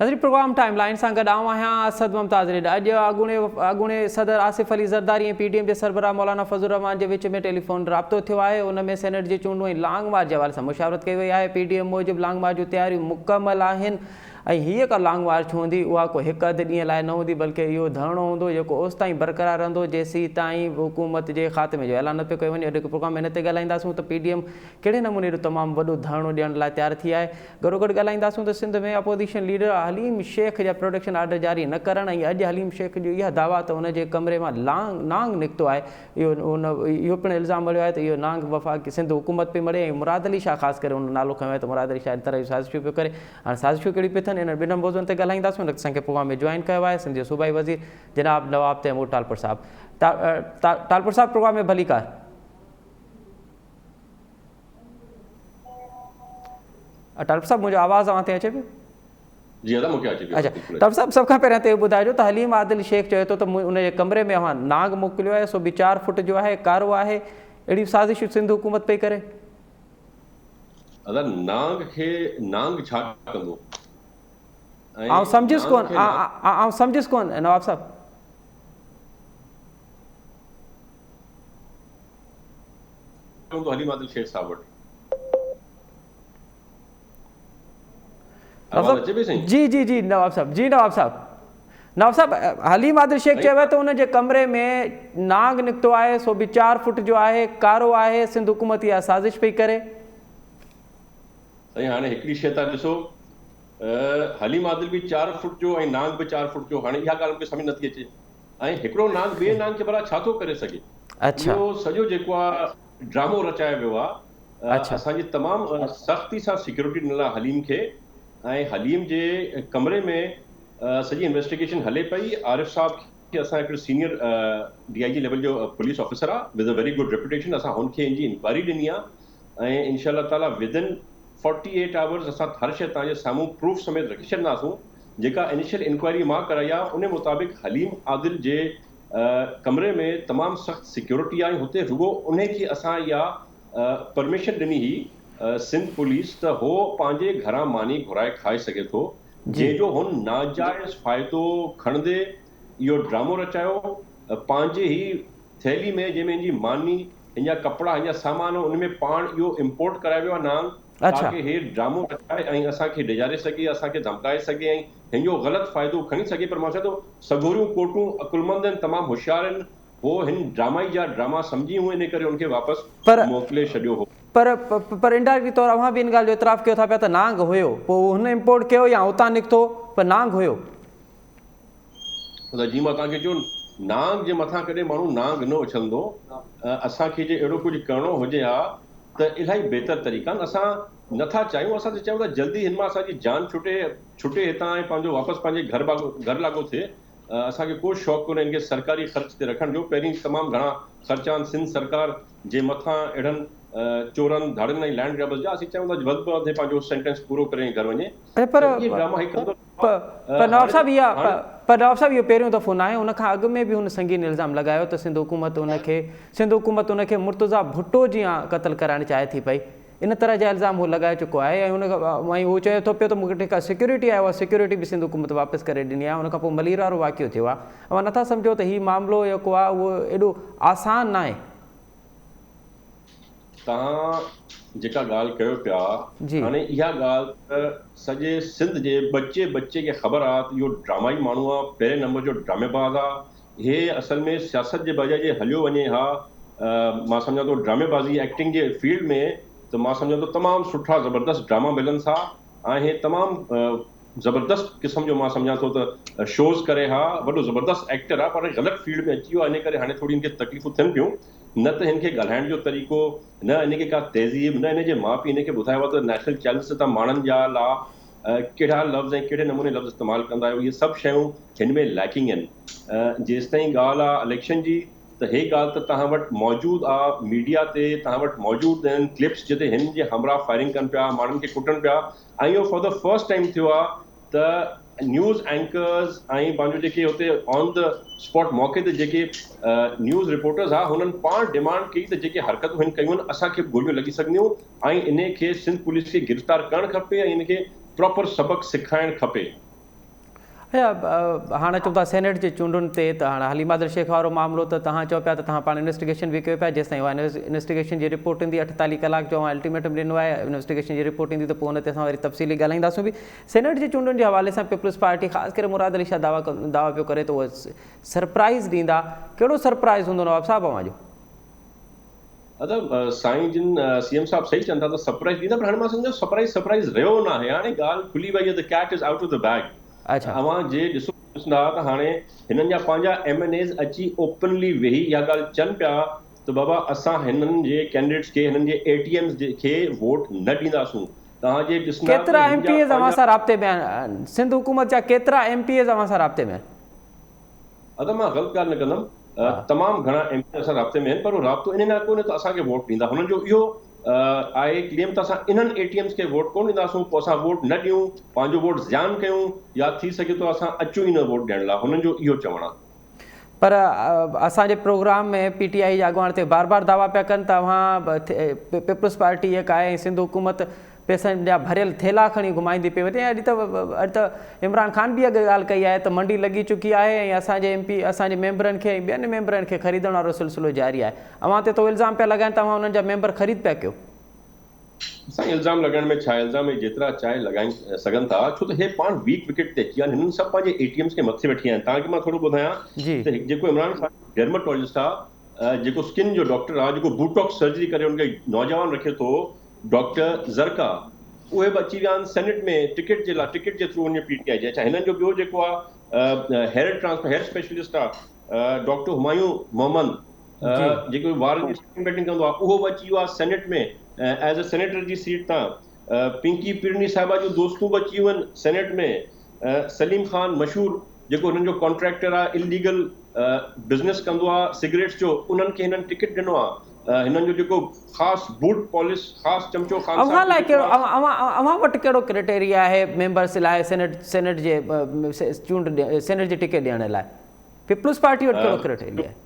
ناظرين programme time line سان گڏ آئون آهيان اسد ممتاز ريڊ اڄ اڳوڻي اڳوڻي صدر Asif Ali Zardari ۽ P D M جي سربراهه مولانا فضل الرحمان جي وچ ۾ ٽيليفون رابطو ٿيو آهي ان ۾ سينيٽ جي چونڊون ۽ لانگ مارچ جي حوالي سان مشاورت ڪئي وئي آهي پي ڊي ايم موجب لانگ مارچ جون تياريون مڪمل آهن ۽ هيء ڪا لانگ مارچ هوندي اها ڪو هڪ اڌ ڏينهن لاء نه هوندي بلڪه اهو ڌرڻو هوندو جيڪو اوستائين برقرار رهندو جيسيتائين حڪومت جي خاتمي جو اعلان نه پيو ڪيو وڃي اڄوڪي پروگرام ۾ ان تي ڳالهائينداسون ته پي ڊي ايم ڪهڙي نموني ايڏو تمام وڏو ڌرڻو ڏيڻ لاء تيار ٿي آهي گڏوگڏ ڳالهائينداسون ته سنڌ ۾ اپوزيشن ليڊر حليم شيخ جا پروڊڪشن آرڊر جاري نه ڪرڻ ۽ اڄ حليم شيخ جو اها دعويٰ ته ان جي ڪمري مان لانگ نانگ نڪتو آهي اهو ان اهو پڻ الزام مڙهيو آهي ته اهو نانگ وفاقي سنڌ حڪومت پئي مڙهي ۽ مراد علي شاهه خاص ڪري ان نالو کنيو آهي ته مراد علي شاهه ان طرح جون سازشون پيو ڪري هاڻي سازشون ڪهڙيون پيون ٿين انهن ٻنهن موضوعن تي ڳالهائينداسون هن وقت اسان کي پروگرام ۾ جوائن ڪيو آهي سنڌ جو صوبائي وزير جناب نواب تيمور ٽالپر صاحب ٽالپر صاحب پروگرام ۾ ڀليڪار. ٽالپر صاحب منهنجو آواز اوهان تائين اچي پيو؟ جي ادا مونکي اچي پيو. اچا ٽالپر صاحب سڀ کان پهريان ته اهو ٻڌائجو ته حليم عادل شيخ چوي ٿو ته ان جي ڪمري ۾ اوهان نانگ موڪليو آهي سو به 4 فوٽ جو آهي ڪارو آهي اهڙيون سازشون سنڌ حڪومت پئي ڪري. ادا نانگ کي نانگ ڇا ڪندو. آئون سمجهيس ڪون آئون سمجهيس ڪون نواب صاحب. هوندو حليم عادل شيخ صاحب وٽ. آواز اچي پئي سائين. جي جي جي نواب صاحب جي نواب صاحب نواب صاحب حليم عادل شيخ چيو آهي ته ان جي ڪمري ۾ نانگ نڪتو آهي سو به 4 فوٽ جو آهي ڪارو آهي سنڌ حڪومت اها سازش پئي ڪري. سائين هاڻي هڪڙي شيء تان ڏسو حليم عادل به 4 فوٽ جو ۽ نانگ به 4 فوٽ جو هاڻي اها ڳالهه مونکي سمجهه نٿي اچي ۽ هڪڙو نانگ ٻئي نانگ کي ڀلا ڇا ٿو ڪري سگهي. اڇا. اهو سڄو جيڪو آ ڊرامو رچايو ويو آ. اڇا. اسان جي تمام سختي سان سيڪيورٽي ڏنل آ حليم کي ۽ حليم جي ڪمري ۾ سڄي انويسٽيگيشن هلي پئي عارف صاحب کي اسان هڪڙو senior D I G level جو پوليس آفيسر آ with a very good reputation اسان هن کي ان جي انڪوائري ڏني آ ۽ انشاء الله تعالي ود ان 48 آورز اسان هر شيء توهان جي سامهون پروف سميت رکي ڇڏنداسون جيڪا انيشل انڪوائري مان ڪرائي آ ان مطابق حليم عادل جي ڪمري ۾ تمام سخت سيڪيورٽي آ ۽ هتي رڳو انهي کي اسان اها پرميشن ڏني هئي سنڌ پوليس ته هو پنهنجي گهران ماني گهرائي کائي سگهي ٿو جنهن جو هن ناجائز فائدو کڻندي اهو ڊرامو رچايو پنهنجي هي ٿيلهي ۾ جنهن ۾ هن جي ماني هن جا ڪپڙا هن جا سامان ان ۾ پاڻ اهو امپورٽ ڪرايو ويو آ نانگ تاڪه هي ڊرامو رچائي ۽ اسان کي ڊيڄاري سگهي اسان کي ڌمڪائي سگهي ۽ هن جو غلط فائدو کڻي سگهي پر مان چوان ٿو سڳوريون ڪورٽون عقلمند آهن تمام هوشيار آهن هو هن ڊرامائي جا ڊراما سمجهي هون ان ڪري ان کي واپس پر موڪلي ڇڏيو هو. پر پر انڊائريڪٽلي طور اوهان به ان ڳالهه جو اعتراف ڪيو ٿا پيا ته نانگ هيو پوء اهو هن امپورٽ ڪيو يا اتان نڪتو پر نانگ هيو. ادا جي مان توهان کي چيو نانگ جي مٿان ڪڏهن ماڻهو نانگ نه اڇلندو اسان کي جي اهڙو ڪجهه ڪرڻو هجي ها ته الاهي بهتر طريقا آهن اسان نٿا چاهيون اسان ته چاهيون ٿا جلدي هن مان اسان جي جان ڇٽي ڇٽي هتان ۽ پنهنجو واپس پنهنجي گهر باغ گهر لاڳو ٿئي اسان کي ڪو شوق ڪونهي هن کي سرڪاري خرچ تي رکڻ جو پهرين تمام گهڻا خرچ آهن سنڌ سرڪار جي مٿان اهڙن چورن ڌاڙين ۽ لينڊ گريبرز جا اسين چاهيون ٿا وڌ ۾ وڌ هي پنهنجو سينٽينس پورو ڪري ۽ گهر وڃي پر ته اهي ڊراما هي ڪندو پر نواب صاحب اها پر نواب صاحب اهو پهريون دفعو ناهي ان کان اڳ ۾ به هن سنگين الزام لڳايو ته سنڌ حڪومت ان کي سنڌ حڪومت ان کي مرتضيٰ ڀٽو جيان قتل ڪرائڻ چاهي ٿي پئي ان طرح جا الزام هو لڳائي چڪو آهي ۽ ان ۽ هو چئي ٿو پيو ته مون کي جيڪا سيڪيورٽي آهي اها سيڪيورٽي به سنڌ حڪومت واپس ڪري ڏني آهي ان کان پوء ملير وارو واقعو ٿيو آهي اوهان نٿا سمجهو ته هي معاملو جيڪو آهي اهو ايڏو آسان ناهي. توهان جيڪا ڳالهه ڪيو پيا هاڻي اها ڳالهه ته سڄي سنڌ جي ٻچي ٻچي کي خبر آ ته اهو ڊرامائي ماڻهو آ پهرين نمبر جو ڊرامي باز آ هي اصل ۾ سياست جي بجاء جي هليو وڃي ها مان سمجهان ٿو ڊرامي بازي ايڪٽنگ جي فيلڊ ۾ ته مان سمجهان ٿو تمام سٺا زبردست ڊراما ملنس ها ۽ هي تمام زبردست قسم جو مان سمجهان ٿو ته شوز ڪري ها وڏو زبردست ايڪٽر آ پر غلط فيلڊ ۾ اچي ويو آ ان ڪري هاڻي ٿوري هن کي تڪليفون ٿين پيون نه ته هن کي ڳالهائڻ جو طريقو نه هن کي ڪا تهذيب نه هن جي ماء پيء هن کي ٻڌايو آ ته نيشنل چينلز تي توهان ماڻهن جا لا ڪهڙا لفظ ۽ ڪهڙي نموني لفظ استعمال ڪندا آهيو اهي سڀ شيون هن ۾ ليڪنگ آهن جيستائين ڳالهه آ اليڪشن جي ته هي ڳالهه ته توهان وٽ موجود آ ميڊيا تي توهان وٽ موجود آهن ڪلپس جتي هن جي همراهه فائرنگ ڪن پيا ماڻهن کي ڪٽن پيا ۽ اهو فار the first time ٿيو آ ته نيوز اينڪرز ۽ پنهنجو جيڪي هتي آن the spot موقعي تي جيڪي نيوز رپورٽرز ها هنن پاڻ ڊيمانڊ ڪئي ته جيڪي حرڪتون هن ڪيون آهن اسان کي به گوليون لڳي سگهنديون ۽ انهي کي سنڌ پوليس کي گرفتار ڪرڻ کپي ۽ ان کي پراپر سبق سکائڻ کپي. اڇا هاڻ اچون ٿا سينيٽ جي چونڊن تي ته هاڻ حليم عادل شيخ وارو معاملو ته توهان چئو پيا ته توهان پاڻ انويسٽيگيشن به ڪيو پيا جيستائين اها انويسٽيگيشن جي رپورٽ ايندي 48 ڪلاڪ جو اوهان الٽيميٽم ڏنو آهي انويسٽيگيشن جي رپورٽ ايندي ته پوء ان تي اسان وري تفصيلي ڳالهائينداسون به سينيٽ جي چونڊن جي حوالي سان پيپلز پارٽي خاص ڪري مراد علي شاهه دعويٰ دعويٰ پيو ڪري ته اهو سرپرائز ڏيندا ڪهڙو سرپرائز هوندو نواب صاحب اوهان جو؟ ادا سائين جن سي ايم صاحب صحيح چون ٿا ته سرپرائز ڏيندا پر هاڻي مان سمجهان سرپرائز سرپرائز رهيو نه آهي هاڻي ڳالهه کلي وئي آهي ته cat is out of the bag اوهان جي ڏسو ڏسندا ته هاڻي هنن جا پنهنجا ايم اين ايز اچي اوپنلي ويهي اها ڳالهه چون پيا ته بابا اسان هنن جي ڪينڊيڊيٽس کي هنن جي اي ٽي ايمز کي ووٽ نه ڏينداسون توهان جي ڏسندا ڪيترا ايم پي ايز اوهان سان رابطي ۾ آهن سنڌ حڪومت جا ڪيترا ايم پي ايز اوهان سان رابطي ۾ آهن. ادا مان غلط ڳالهه نه ڪندم تمام گهڻا ايم پي اسان رابطي ۾ آهن پر اهو رابطو انهي لاء ڪونهي ته اسان کي ووٽ ڏيندا هنن جو اهو آهي ڪليم ته اسان انهن اي ٽي ايمز کي ووٽ ڪونه ڏينداسون پوء اسان ووٽ نه ڏيون پنهنجو ووٽ زيان ڪيون يا ٿي سگهي ٿو اسان اچون ئي نه ووٽ ڏيڻ لاء هنن جو اهو چوڻ آهي. پر اسان جي پروگرام ۾ پي ٽي آئي جا اڳواڻ تي بار بار دعويٰ پيا ڪن ته اوهان پيپلز پارٽي ايڪ آهي ۽ سنڌ حڪومت پئسن جا ڀريل ٿيلها کڻي گهمائيندي پئي وڃي ۽ اڄ ته اڄ ته عمران خان به اڳ ڳالهه ڪئي آهي ته منڊي لڳي چڪي آهي ۽ اسان جي ايم پي اسان جي ميمبرن کي ۽ ٻين ميمبرن کي خريدڻ وارو سلسلو جاري آهي اوهان تي ته الزام پيا لڳائن ته اوهان انهن جا ميمبر خريد پيا ڪيو. سائين الزام لڳائڻ ۾ ڇا آهي الزام هي جيترا چاهي لڳائين سگهن ٿا ڇو ته هي پاڻ ويڪ وڪيٽ تي اچي ويا آهن هنن سڀ پنهنجي اي ٽي ايمز کي مٿي وٺي آيا آهن توهان کي مان ٿورو ٻڌايان ته جيڪو عمران خان ڊرماٽالاجسٽ آهي جيڪو اسڪن جو ڊاڪٽر آهي جيڪو بوٽاڪس سرجري ڪري ان کي نوجوان رکي ٿو ڊاڪٽر زرقا اهي به اچي ويا آهن سينيٽ ۾ ٽڪيٽ جي لاء ٽڪيٽ جي ٿرو وڃي پي ٽي آء جي اڇا هنن جو ٻيو جيڪو آهي هيئر ٽرانسپلانٽ هيئر اسپيشلسٽ آهي ڊاڪٽر همايون محمد جيڪو وارن جي سٽنگ بيٽنگ ڪندو آهي اهو به اچي ويو آهي سينيٽ ۾ ايز اي سينيٽر جي سيٽ تان پنڪي پرني صاحبه جون دوستون به اچي ويون آهن سينيٽ ۾ سليم خان مشهور جيڪو هنن جو ڪانٽريڪٽر آهي اليگل بزنس ڪندو آهي سگريٽس جو انهن کي هنن ٽڪيٽ ڏنو آهي هنن جو جيڪو خاص بوٽ پالش خاص چمچو خان اوهان لاء ڪهڙو اوهان وٽ ڪهڙو ڪريٽيريا آهي ميمبرس لاء سينيٽ سينيٽ جي چونڊ سينيٽ جي ٽڪيٽ ڏيڻ لاء پيپلز پارٽي وٽ ڪهڙو ڪريٽيريا آهي؟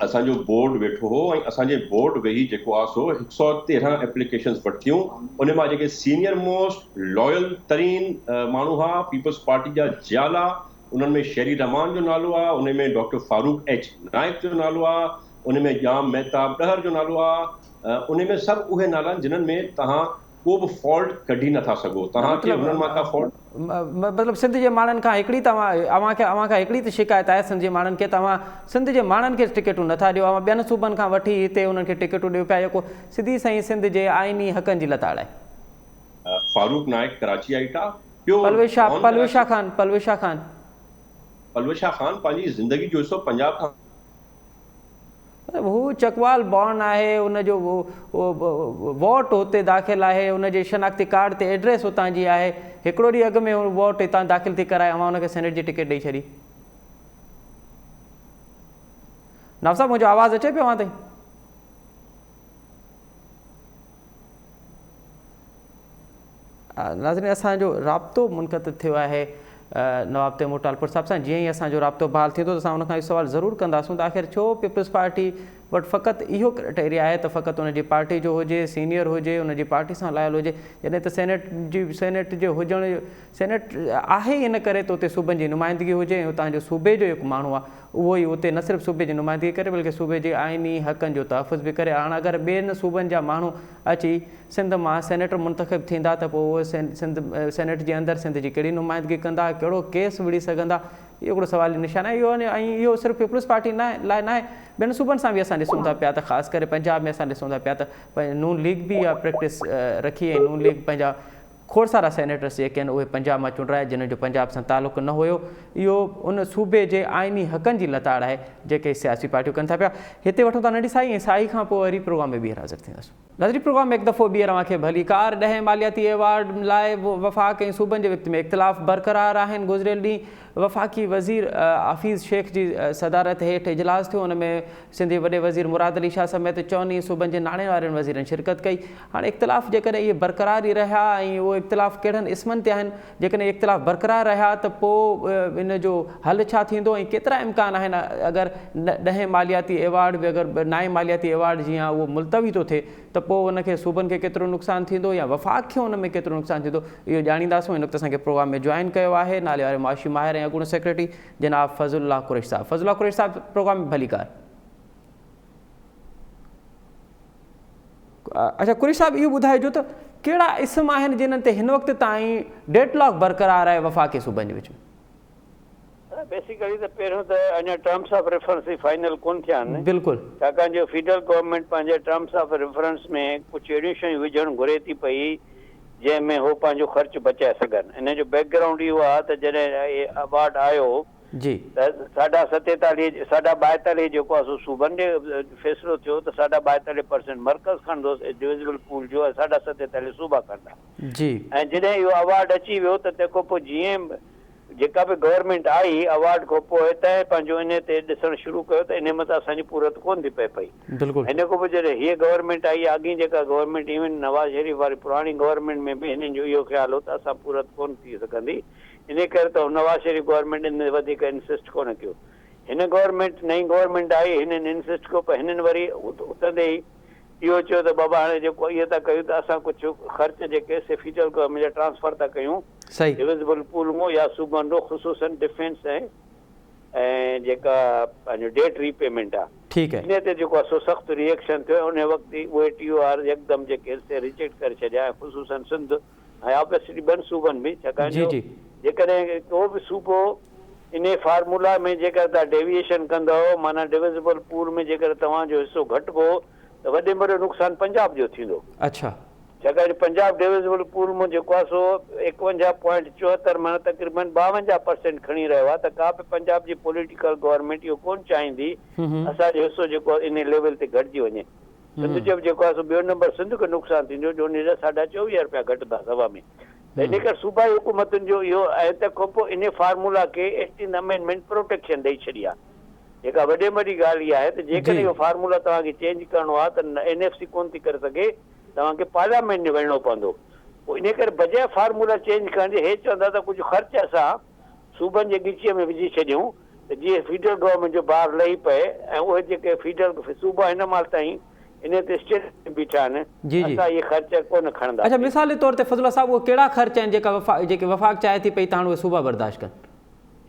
اسان جو بورڊ ويٺو هو ۽ اسان جي بورڊ ويهي جيڪو آ سو 113 ايپليڪيشنز ورتيون ان مان جيڪي سينيئر موسٽ لويل ترين ماڻهو ها پيپلز پارٽي جا جيالا انهن ۾ شيري رحمان جو نالو آ ان ۾ ڊاڪٽر فاروق ايڇ نائڪ جو نالو آ ان ۾ ڄام مهتاب ڏهر جو نالو آ ان ۾ سڀ اهي نالا آهن جنهن ۾ توهان ڪو به فالٽ ڪڍي نٿا سگهو توهان کي هنن مان ڪا فالٽ. مطلب سنڌ جي ماڻهن کان هڪڙي ته اوهان کي اوهان کان هڪڙي ته شڪايت آهي سنڌ جي ماڻهن کي ته اوهان سنڌ جي ماڻهن کي ٽڪيٽون نٿا ڏيو اوهان ٻين صوبن کان وٺي هتي انهن کي ٽڪيٽون ڏيو پيا جيڪو سڌي سئين سنڌ جي آئيني حقن جي لتاڙ آهي. فاروق نائڪ ڪراچي آئي ٽا پيور پلويشا پلويشا خان پلويشا خان. پلويشا خان پنهنجي زندگي جو حصو پنجاب کان. مطلب هو چڪوال بورن آهي ان جو ووٽ هتي داخل آهي ان جي شناختي ڪارڊ تي ايڊريس هتان جي آهي هڪڙو ڏينهن اڳ ۾ هو ووٽ هتان داخل ٿي ڪرائي اوهان ان کي سينيٽ جي ٽڪيٽ ڏئي ڇڏي. نواب صاحب منهنجو آواز اچي پيو اوهان تائين؟ ناظرين اسان جو رابطو منقطع ٿيو آهي نواب تيمور ٽالپر صاحب سان جيئن ئي اسان جو رابطو بحال ٿيندو ته اسان ان کان اهو سوال ضرور ڪنداسون ته آخر ڇو پيپلز پارٽي وٽ فقط اهو ڪرائيٽيريا آهي ته فقط ان جي پارٽي جو هجي سينيئر هجي ان جي پارٽي سان لايل هجي جڏهن ته سينيٽ جي سينيٽ جي هجڻ سينيٽ آهي ئي ان ڪري ته اتي صوبن جي نمائندگي هجي ۽ اتان جو صوبي جو هڪ ماڻهو آهي اهو ئي اتي نه صرف صوبي جي نمائندگي ڪري بلڪه صوبي جي آئيني حقن جو تحفظ به ڪري هاڻ اگر ٻين صوبن جا ماڻهو اچي سنڌ مان سينيٽر منتخب ٿيندا ته پوء اهي سنڌ سينيٽ جي اندر سنڌ جي ڪهڙي نمائندگي ڪندا، ڪهڙو ڪيس وڙهي سگهندا، اهو هڪڙو سوالي نشان آهي. اهو ۽ اهو صرف پيپلز پارٽي لاء ناهي، ٻين صوبن سان به اسان ڏسون ٿا پيا ته خاص ڪري پنجاب ۾ اسان ڏسون ٿا پيا ته نون ليگ به اها پريڪٽس رکي ۽ نون ليگ پنهنجا کوڙ سارا سينيٽرس جيڪي آهن اهي پنجاب مان چونڊرايا جنھن جو پنجاب سان تعلق نه هيو اهو ان صوبي جي آئيني حقن جي لتاڙ آهي جيڪي سياسي پارٽيون ڪن ٿا پيا هتي وٺون ٿا ننڍي سائي ۽ سائي کان پوء وري پروگرام ۾ ٻيهر حاضر ٿينداسون. ناظرين پروگرام ۾ هڪ دفعو ٻيهر اوهان کي ڀليڪار ڏهين مالياتي ايوارڊ لاء وفاق ۽ صوبن جي وچ ۾ اختلاف برقرار آهن گذريل ڏينهن وفاقي وزير حفيظ شيخ جي صدارت هيٺ اجلاس ٿيو، ان ۾ سنڌ جي وڏي وزير مراد علي شاهه سميت چئن ئي صوبن جي ناڻي وارن وزيرن شرڪت ڪئي. هاڻي اختلاف جيڪڏهن اهي برقرار ئي رهيا ۽ اهي اختلاف ڪهڙن اسمن تي آهن، جيڪڏهن اهي اختلاف برقرار رهيا ته پوء ان جو حل ڇا ٿيندو ۽ ڪيترا امڪان آهن اگر ڏهين مالياتي ايوارڊ به اگر نائين مالياتي ايوارڊ جيان اهو ملتوي ٿو ٿئي ته پوء ان کي صوبن کي ڪيترو نقصان ٿيندو يا وفاق کي ان ۾ ڪيترو نقصان ٿيندو اهو ڄاڻينداسون. هن وقت اسان کي پروگرام ۾ جوائن ڪيو آهي نالي واري معاشي ماهر ۽ اڳوڻو سيڪريٽري جناب فضل الله قريشي صاحب. فضل الله قريشي صاحب پروگرام ۾ ڀليڪار. اچا قريشي صاحب اهو ٻڌائجو ته ڪهڙا اسم آهن جنهن تي هن وقت تائين ڊيڊ لاڪ برقرار آهي وفاقي صوبن جي وچ ۾؟ بيسيڪلي ته پهريون ته اڃا ٽرمس آف ريفرنس ئي فائنل ڪونه ٿيا آهن. بلڪل. ڇاڪاڻ جو فيڊرل گورنمينٽ پنهنجي ٽرمس آف ريفرنس ۾ ڪجهه اهڙيون شيون وجهڻ گهري ٿي پئي جنهن ۾ هو پنهنجو خرچ بچائي سگهن. ان جو بيڪ گرائونڊ اهو آهي ته جڏهن اهي ايوارڊ آيو جي. ته ساڍا ستيتاليهه ساڍا ٻائيتاليهه جيڪو آهي سو صوبن ڏي فيصلو ٿيو ته ساڍا ٻائيتاليهه پرسينٽ مرڪز کڻندو ڊويزبل پول جو ۽ ساڍا ستيتاليهه صوبا کڻندا. جي. ۽ جڏهن اهو ايوارڊ اچي ويو ته تنهن کان پوء جيئن جيڪا به گورنمينٽ آئي اوارڊ کان پوء تنهن پنهنجو انهي تي ڏسڻ شروع ڪيو ته انهي مان ته اسان جي پورت ڪونه ٿي پئي پئي. بلڪل. ان کان پوء جڏهن هيء گورنمينٽ آئي يا اڳين جيڪا گورنمينٽ ايون نواز شريف واري پراڻي گورنمينٽ ۾ به هنن جو اهو خيال هو ته اسان پورت ڪونه ٿي سگهندي انهي ڪري ته نواز شريف گورنمينٽ ان تي وڌيڪ انسسٽ ڪونه ڪيو. هن گورنمينٽ نئين گورنمينٽ آئي هنن انسسٽ ڪيو پر هنن وري اٿندي ئي اهو چيو ته بابا هاڻي جيڪو اهي ٿا ڪيون ته اسان ڪجهه خرچ جيڪي سي فيڊرل گورنمينٽ جا ٽرانسفر ٿا ڪيون صحيح. ڊويزبل پول مون يا صوبن رو خصوصن ڊفينس ۽ ۽ جيڪا پنهنجو ڊيٽ ري پيمينٽ آ ٺيڪ آهي. انهي تي جيڪو آ سو سخت ري ايڪشن ٿيو ۽ انهي وقت ئي اهي ٽي او آرز يڪدم جيڪي سي ريجيڪٽ ڪري ڇڏيا ۽ خصوصن سنڌ ۽ آبويسلي ٻن صوبن ۾ ڇاڪاڻ جي جو جي. جيڪڏهن ڪو به صوبو انهي فارمولا ۾ جيڪر توهان ڊيويئيشن ڪندؤ معنيٰ ڊويزبل پول ۾ جيڪر توهان جو حصو گهٽبو ته وڏي ۾ وڏو نقصان پنجاب جو ٿيندو. اڇا. ڇاڪاڻ جو پنجاب ڊويزبل پول مان جيڪو آهي سو ايڪونجاهه پوائنٽ چوهتر معنيٰ تقريبن ٻاونجاهه پرسينٽ کڻي رهيو آهي ته ڪا به پنجاب جي پوليٽيڪل گورنمينٽ اهو ڪونه چاهيندي اسان جو حصو جيڪو آهي انهي ليول تي گهٽجي وڃي. سنڌ جو به جيڪو آهي سو ٻيو نمبر سنڌ کي نقصان ٿيندو جو انهي جا ساڍا چوويهه رپيا گهٽبا سوا ۾ ته انهي ڪري صوبائي حڪومتن جو اهو ۽ تنهن کان پوء انهي فارمولا کي ايٽينٿ امينڊمينٽ پروٽيڪشن ڏئي ڇڏي آهي. جيڪا وڏي ۾ وڏي ڳالهه اها آهي ته جيڪڏهن اهو فارمولا توهان کي چينج ڪرڻو آهي ته اين ايف سي ڪونه ٿي ڪري سگهي، توهان کي پارليامينٽ ۾ وڃڻو پوندو. پوء انهيء ڪري بجاء فارمولا چينج ڪرڻ جي هي چوندا ته ڪجهه خرچ اسان صوبن جي ڳچيء ۾ وجهي ڇڏيون ته جيئن فيڊرل گورنمينٽ جو بار لهي پئي ۽ اهي جيڪي فيڊرل صوبا هن مهل تائين انهيء تي اسٽينڊ ۾ بيٺا آهن جي ته جي. اسان اهي خرچ ڪونه اڇا کڻنداسين. مثال جي طور تي فضل الله صاحب اهي ڪهڙا خرچ آهن جيڪا وفا جيڪي وفاق چاهي ٿي پئي ته هاڻ اهي صوبا برداشت ڪن؟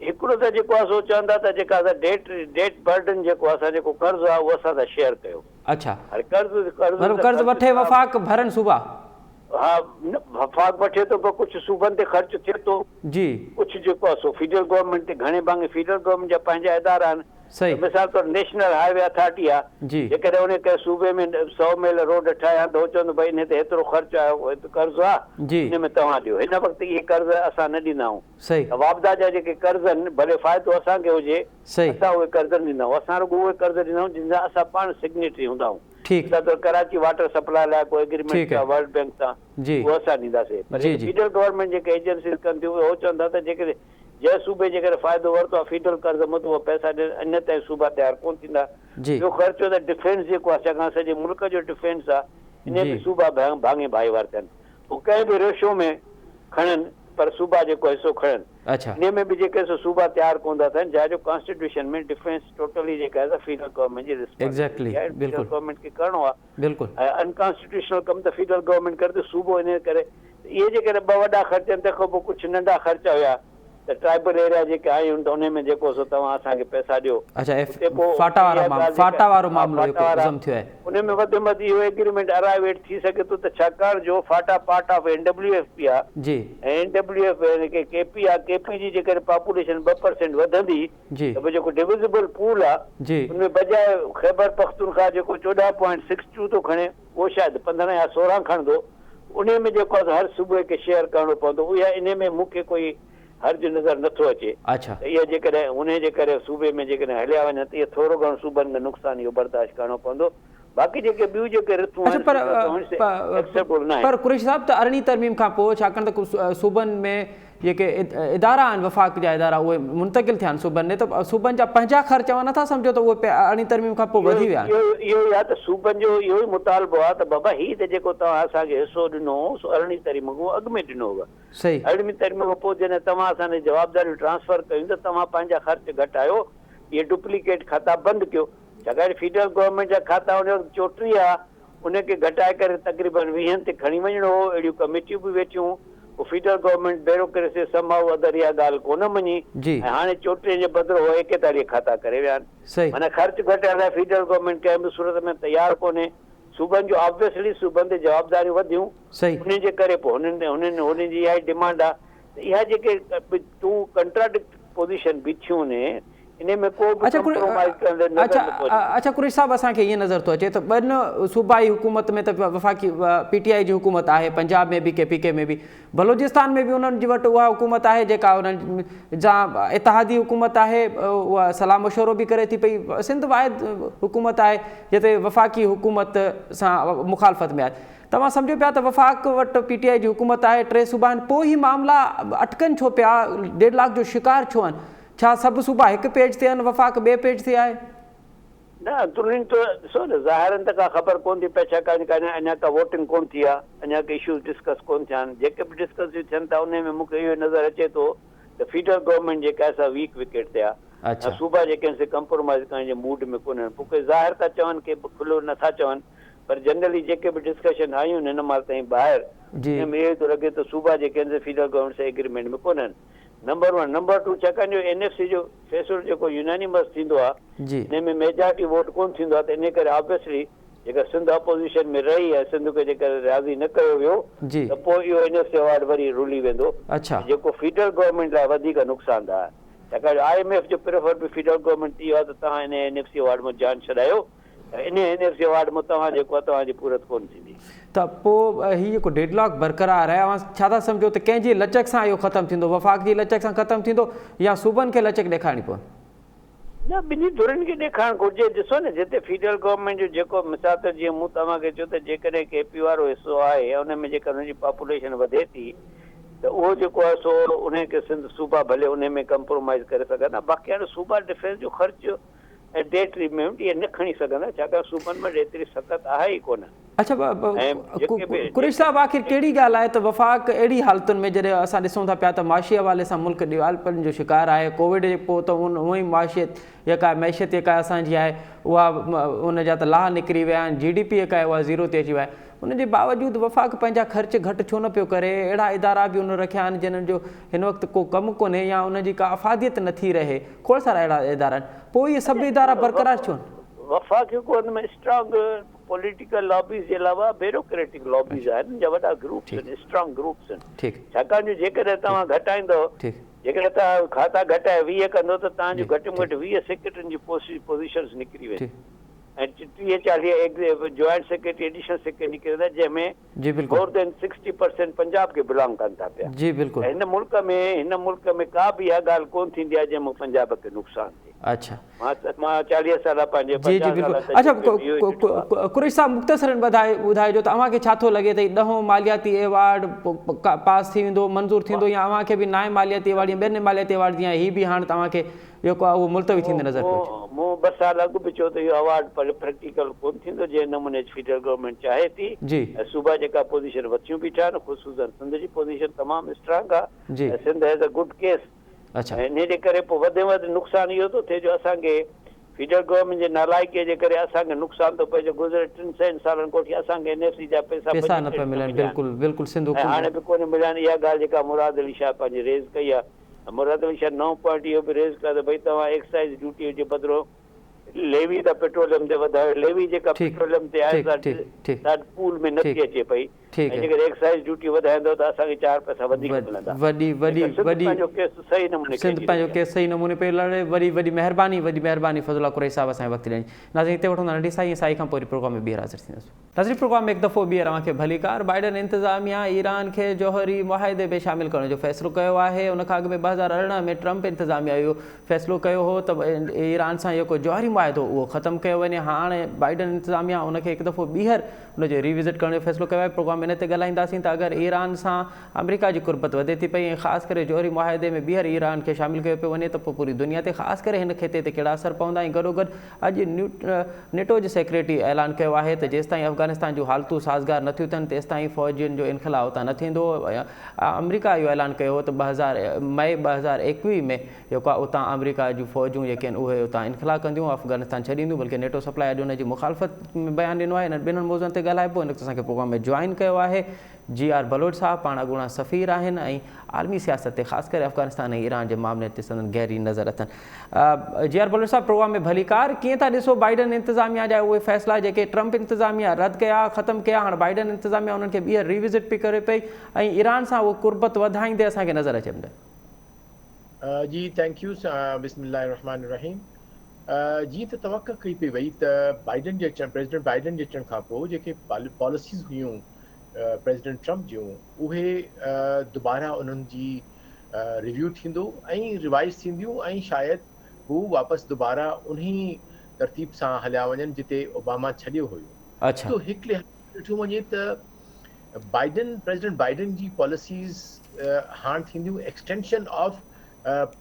هڪڙو ته جيڪو آهي سو چون ٿا ته جيڪا اسان ڊيٽ ڊيٽ برڊن جيڪو اسان جيڪو قرض آهي اهو اسان سان شيئر ڪيو. اڇا هاڻي قرض قرض مطلب ته قرض خرچ وٺي ڇا وفاق ڀرن صوبا. ها نه وفاق وٺي ٿو پر ڪجهه صوبن تي خرچ ٿئي ٿو. جي. ڪجهه جيڪو آهي سو فيڊرل گورنمينٽ تي گهڻي ڀاڱي فيڊرل گورنمينٽ جا پنهنجا ادارا آهن. صحيح. ته مثال طور نيشنل هاء وي اٿارٽي آهي جي. جيڪڏهن انهي ڪنهن صوبي ۾ سئو ميل روڊ ٺاهيا ته هو چوندو ڀئي انهي تي هيترو خرچ آيو هيترو قرض آهي جي. انهي ۾ توهان ڏيو هن وقت اهي قرض اسان نه ڏيندا آهيون. صحيح. ته واپڊا جا جيڪي قرض آهن ڀلي فائدو اسان کي هجي صحيح. اسان اهي قرض نه ڏيندا آهيون اسان رڳو اهي قرض ڏيندا آهيون جن سان اسان پاڻ سگنيٽري هوندا آهيون ٺيڪ. مثال طور ڪراچي واٽر سپلاء لاء ڪو ايگريمينٽ ٺيڪ ٿيو آهي. آهي ورلڊ بينڪ سان جي. اهو اسان ڏينداسين پر جي جيڪي جي. فيڊرل گورنمينٽ جيڪي ايجنسيز ڪن ٿيون اهي هو چون ٿا ته جيڪڏهن جنهن صوبي جيڪڏهن فائدو ورتو آهي فيڊرل قرض مان ته اهي پئسا ڏين اڃا تائين صوبا تيار ڪونه ٿيندا جي. ٻيو خرچو ته ڊفينس جيڪو آهي ڇاڪاڻ سڄي ملڪ جو ڊفينس آهي انهي جي. ۾ صوبا ڀاڱي ڀائيوار ٿين هو ڪنهن به ريشو ۾ کڻن پر صوبا جيڪو حصو کڻن اڇا. انهي ۾ به جيڪي سو صوبا تيار ڪونه ٿا ٿين جا جو ڪانسٽيٽيوشن ۾ ڊفينس ٽوٽلي جيڪا آهي سا فيڊرل گورنمينٽ جي ايگزيڪٽلي ريسپانسبلٽي آهي فيڊرل بلڪل گورنمينٽ کي ڪرڻو آهي بلڪل. ۽ انڪانسٽيٽيوشنل ڪم ته فيڊرل گورنمينٽ ڪري ٿي صوبو انهي ڪري ته اهي جيڪڏهن ٻه وڏا خرچ آهن تنهن کان پوء ڪجهه ننڍا خرچ هيا ته ٽرائبل ايريا جيڪي آهيون ته انهي ۾ جيڪو سو توهان اسان کي پئسا ڏيو اڇا ايف اتي پوء فاٽا وارو اها معاملو ڳالهه جيڪا فاٽا وارو ها معاملو فاٽا جيڪو وارا ضم ٿيو آهي. انهي ۾ وڌ ۾ وڌ اهو ايگريمينٽ ارائيو ايٽ ٿي سگهي ٿو ته ڇاڪاڻ جو FATA part of N W F P آ جي. ۽ اين ڊبليو ايف يعني ڪي ڪي پي آ ڪي پي جي جيڪڏهن پاپوليشن 2% وڌندي جي. ته پوء جيڪو ڊويزبل پول آ جي. ان ۾ بجاء خيبر پختونخوا جيڪو چوڏهن پوائنٽ سڪس ٽو ٿو کڻي اهو شايد 15 يا 16 کڻندو انهي ۾ جيڪو آ سو هر صوبي کي شيئر ڪرڻو پوندو اها انهي ۾ مون کي ڪوئي حرج نظر نه ٿو اچي اڇا. ته اها جيڪڏهن انهي جي ڪري صوبي ۾ جيڪڏهن هليا وڃن ته اهو ٿورو گهڻو صوبن کي نقصان اهو برداشت ڪرڻو پوندو. باقي جيڪي ٻيون جيڪي رٿون اڇا آهن پر سي ته ايڪسيپٽيبل ناهن. پر قريشي صاحب ته ارڙهين ترميم کان پوء ڇاڪاڻ ته صوبن ۾ جيڪي ادارا آهن وفاق جا ادارا اهي منتقل ٿيا آهن صوبن ڏي ته صوبن جا پنهنجا خرچ اوهان نٿا سمجهو ته اهي ارڙهين ترميم کان پوء وڌي ويا آهن. اهو ئي آهي ته صوبن جو اهو ئي مطالبو آهي ته بابا هي ته جيڪو توهان اسان کي حصو ڏنو هو سو ارڙهين ترميم کان اڳ ۾ ڏنو هو. ارڙهين ترميم کان پوء جڏهن توهان اسان تي جوابداريون ٽرانسفر ڪيون ته توهان پنهنجا خرچ گهٽايو اهي ڊپليڪيٽ کاتا بند ڪيو. ڇاڪاڻ فيڊرل گورنمينٽ جا کاتا ان وقت 34 ها، ان کي گهٽائي ڪري تقريبن ويهن تي کڻي وڃڻو هو، اهڙيون ڪميٽيون به ويٺيون، پوء federal government bureaucracy somehow other اها ڳالهه ڪونه مڃي ۽ هاڻي 34 جي بدران هو 41 کاتا ڪري ويا آهن. معنيٰ خرچ گهٽائڻ لاء فيڊرل گورنمينٽ ڪنهن به صورت ۾ تيار ڪونهي. صوبن جو آبويسلي صوبن تي جوابداريون وڌيون، انهن جي ڪري پوء هنن هنن جي اها ئي ڊمانڊ آهي ته اها جيڪي ٽو ڪنٽراڊڪٽ پوزيشن بيٺيون آهن، انهي ۾ ڪو به ڪمپرومائيز ڪندي نظر نه ٿو اچي. اڇا قريشي صاحب اسان کي ائين نظر ٿو اچي ته ٻن صوبائي حڪومت ۾ ته وفاقي پي ٽي آء جي حڪومت آهي پنجاب ۾ به ڪي پي ڪي ۾ به بلوچستان ۾ به انهن جي وٽ اها حڪومت آهي جيڪا انهن جا اتحادي حڪومت آهي اها صلاح مشورو به ڪري ٿي پئي سنڌ واحد حڪومت آهي جتي وفاقي حڪومت سان مخالفت ۾ آهي توهان سمجهو پيا ته وفاق وٽ پي ٽي آء جي حڪومت آهي ٽي صوبا آهن پوء هي معاملا اٽڪن ڇو پيا ڊيڊ لاڪ جو شڪار ڇو آهن ڇا سڀ صوبا هڪ پيج تي آهن وفاق ٻئي پيج تي آهي؟ نه اندروني ته ڏسو نه ظاهرن ته ڪا خبر ڪونه ٿي پئي ڇاڪاڻ جو اڃا ڪا ووٽنگ ڪونه ٿي آهي اڃا ڪي اشوز ڊسڪس ڪونه ٿيا آهن جيڪي به ڊسڪسيون ٿين ٿا انهي ۾ مون کي اهو نظر اچي ٿو ته فيڊرل گورنمينٽ جيڪا آهي سا ويڪ وڪيٽ تي آهي ۽ صوبا جيڪي آهن سي ڪمپرومائز ڪرڻ جي موڊ ۾ ڪونهن پوء ڪي ظاهر ٿا چون ڪي به کلو نٿا چون پر جنرلي جيڪي به ڊسڪشن آيون آهن هن مهل تائين ٻاهر انهي ۾ اهو ٿو لڳي ته صوبا جيڪي آهن سي فيڊرل گورنمينٽ سان ايگريمينٽ ۾ ڪونهن نمبر ون، نمبر ٽو ڇاڪاڻ جو اين ايف سي جو فيصلو جيڪو يونانيمس ٿيندو آ انهي ۾ ميجارٽي ووٽ ڪونه ٿيندو آ ته انهي ڪري آبويسلي جيڪا سنڌ اپوزيشن ۾ رهي ۽ سنڌ کي جيڪڏهن راضي نه ڪيو ويو ته پوء اهو اين ايف سي ايوارڊ وري رلي ويندو جيڪو فيڊرل گورنمينٽ لاء وڌيڪ نقصانده آهي ڇاڪاڻ جو I M F جو پريفر به فيڊرل گورنمينٽ تي اهو آ ته توهان انهي اين ايف سي ايوارڊ مان جان ڇڏايو انهيء اين ايف سي ايوارڊ مان توهان جيڪو آهي توهان جي پورت ڪونه ٿيندي. ته پوء هي جيڪو ڊيڊ لاڪ برقرار آهي اوهان ڇا ٿا سمجهو ته ڪنهن جي لچڪ سان اهو ختم ٿيندو وفاق جي لچڪ سان ختم ٿيندو يا صوبن کي لچڪ ڏيکارڻي پوندي؟ نه ٻنهي ڌرين کي ڏيکارڻ گهرجي ڏسو نه جتي فيڊرل گورنمينٽ جو جيڪو مثال طور جيئن مون توهان کي چيو ته جيڪڏهن ڪي پي وارو حصو آهي ۽ ان ۾ جيڪر ان جي پاپوليشن وڌي ٿي ته اهو جيڪو آهي سو انهي کي سنڌ صوبا ڀلي انهي ۾ ڪمپرومائيز ڪري سگهندا باقي هاڻي صوبا ڊفينس جو خرچ ۽ ڊيٽ ريميونٽ اهي نه کڻي سگهندا ڇاڪاڻ صوبن وٽ ايتري سڪت آهي ئي ڪونه. اڇا قريشي صاحب آخر ڪهڙي ڳالهه آهي ته وفاق اهڙي حالتن ۾ جڏهن اسان ڏسون ٿا پيا ته معاشي حوالي سان ملڪ ڏيوالپن جو شڪار آهي ڪووڊ جي پوء ته هونئن ئي معاشيت جيڪا معيشت جيڪا اسان جي آهي اها ان جا ته لاهه نڪري ويا آهن جي ڊي پي جيڪا آهي اها زيرو تي اچي وئي آهي ان جي باوجود وفاق پنهنجا خرچ گهٽ ڇو نه پيو ڪري اهڙا ادارا به ان رکيا آهن جنھن جو هن وقت ڪو ڪم ڪونهي يا ان جي ڪا افاديت نٿي رهي کوڙ سارا اهڙا ادارا آهن پوء اهي سڀ ادارا برقرار ڇو آهن؟ وفاقي حڪومت ۾ اسٽرانگ پوليٽيڪل لابيز جي علاوه بيروڪريٽڪ لابيز آهن ان جا وڏا گروپس آهن اسٽرانگ گروپس آهن ڇاڪاڻ جو جيڪڏهن توهان گهٽائيندو جيڪڏهن توهان کاتا گهٽائي 20 ڪندو ته توهان جون گهٽ ۾ گهٽ 20 سيڪريٽرين جون پوزيشنز نڪري وينديون ۽ 30 40 جوائنٽ سيڪريٽري ايڊيشنل سيڪريٽري نڪري ويندا جنهن ۾ جي بلڪل. مور دين 60% پنجاب کي بلانگ ڪن ٿا پيا. جي بلڪل. ۽ هن ملڪ ۾ هن ملڪ ۾ ڪا به اها ڳالهه ڪون ٿيندي آهي جنهن مان پنجاب کي نقصان ٿئي. اڇا. مان مان 40 سالا پنهنجي جي جي 50 بلڪل سالا اڇا تجربي ۾ اهو ئي ڏٺو آهي. قريشي صاحب مختصرن ٻڌائي ٻڌائجو ته اوهان کي ڇا ٿو لڳي ته هي ڏهون مالياتي ايوارڊ پاس ٿي ويندو منظور ٿيندو يا اوهان کي به نائين مالياتي ايوارڊ يا ٻين مالياتي ايوارڊ جيان هي به هاڻ توهان کي جيڪو آهي اهو ملتوي ٿيندي نظر پيو اچي. مون ٻه سال اڳ به چيو ته اهو اوارڊ پريڪٽيڪل ڪونه ٿيندو جنهن نموني فيڊرل گورنمينٽ چاهي ٿي ۽ صوبا جيڪا پوزيشن وٿيون بيٺا آهن خصوصا سنڌ جي پوزيشن تمام اسٽرانگ آهي ۽ Sindh has a good case ۽ انهي جي ڪري پوء وڌ ۾ وڌ نقصان اهو ٿو ٿئي جو اسان کي فيڊرل گورنمينٽ جي نالائقي جي ڪري اسان کي نقصان ٿو پئي جو گذريل ٽن سئن سالن ڪوٺي اسان کي اين ايف سي جا پئسا پئسا نه پيا ملن بلڪل بلڪل سنڌ ۽ هاڻي به ڪونه مليا آهن اها ڳالهه جيڪا مراد علي شاهه پنهنجي ريز ڪئي آهي مراد علي شاهه نئون پوائنٽ اهو به ريز ڪيو ته ڀئي توهان ايڪسائيز ڊيوٽي جي بدرو ليوي ته پيٽروليم تي وڌايو، ليوي جيڪا پيٽروليم تي آهي سا پول ۾ نه ٿي اچي پئي ۽ جيڪڏهن ايڪسائيز ڊيوٽي وڌائيندؤ ته اسان کي چار پئسا وڌيڪ ملندا. وڏي وڏي سنڌ وڏي پنهنجو ڪيس صحيح نموني سنڌ کيڏي پنهنجو رهي آهي. ڪيس صحيح نموني پئي لڙي وڏي وڏي مهرباني وڏي مهرباني فضل الله قريشي صاحب اسان کي وقت ڏيڻ جي. ناظرين هتي وٺون ٿا ننڍي سائي ۽ سائي کان پوء وري پروگرام ۾ ٻيهر حاضر ٿينداسون. ناظرين پروگرام ۾ هڪ دفعو ٻيهر اوهان کي ڀليڪار. بائيڊن انتظاميا ايران کي جوهري معاهدي ۾ شامل ڪرڻ جو فيصلو ڪيو آهي. ان کان اڳ ۾ 2018 ۾ ٽرمپ انتظاميا اهو فيصلو ڪيو هو ته ايران سان جيڪو جوهري معاهدو اهو ختم ڪيو وڃي. هاڻ بائيڊن انتظاميا ان کي هڪ دفعو ٻيهر ان جو ري وزٽ ڪرڻ جو فيصلو ڪيو آهي. پروگرام ۾ ان تي ڳالهائينداسين ته اگر ايران سان آمريڪا جي قربت وڌي ٿي پئي ۽ خاص ڪري جوهري معاهدي ۾ ٻيهر ايران کي شامل ڪيو پيو وڃي ته پوء پوري دنيا تي خاص ڪري هن خطي تي ڪهڙا اثر پوندا ۽ گڏوگڏ اڄ نيٽو جي سيڪريٽري اعلان ڪيو آهي ته جيستائين افغانستان جون حالتون سازگار نه ٿيون ٿين تيستائين فوجين جو انخلا اتان نه ٿيندو. آمريڪا اهو اعلان ڪيو هو ته 2000 مئي 2021 ۾ جيڪو آهي اتان آمريڪا جون فوجون جيڪي آهن اهي اتان انخلا ڪنديون افغانستان ڇڏينديون بلڪه نيٽو سپلائي اڄ ان جي مخالفت ۾ بيان ڏنو آهي انهن ٻنهن موضوعن تي ڳالهائبو هن وقت اسان کي پروگرام ۾ جوائن ڪيو آهي جي آر بلوچ صاحب پاڻ اڳوڻا سفير آهن ۽ عالمي سياست تي خاص ڪري افغانستان ۽ ايران جي معاملي تي سندن گهري نظر اٿن جي آر بلوچ صاحب پروگرام ۾ ڀليڪار ڪيئن ٿا ڏسو بائيڊن انتظاميا جا اهي فيصلا جيڪي ٽرمپ انتظاميا رد ڪيا ختم ڪيا هاڻ بائيڊن انتظاميا انهن کي ٻيهر ري وزٽ پئي ڪري پئي ۽ ايران سان اهو قربت وڌائيندي اسان کي نظر اچي پئي. جي thank you بسم الله الرحمٰن الرحيم جيئن ته توقع ڪئي پئي وئي ته بائيڊن جي اچڻ پريزيڊنٽ بائيڊن جي اچڻ کان پوء جيڪي پاليسيز هيون پريزيڊنٽ ٽرمپ جون اهي دوباره انهن جي ريويو ٿيندو ۽ ريوائز ٿينديون ۽ شايد هو واپس دوباره انهي ترتيب سان هليا وڃن جتي اوباما ڇڏيو هيو اڇا تو هڪ لحاظ ڏٺو وڃي ته بائيڊن پريزيڊنٽ بائيڊن جي پاليسيز هاڻ ٿينديون ايڪسٽينشن آف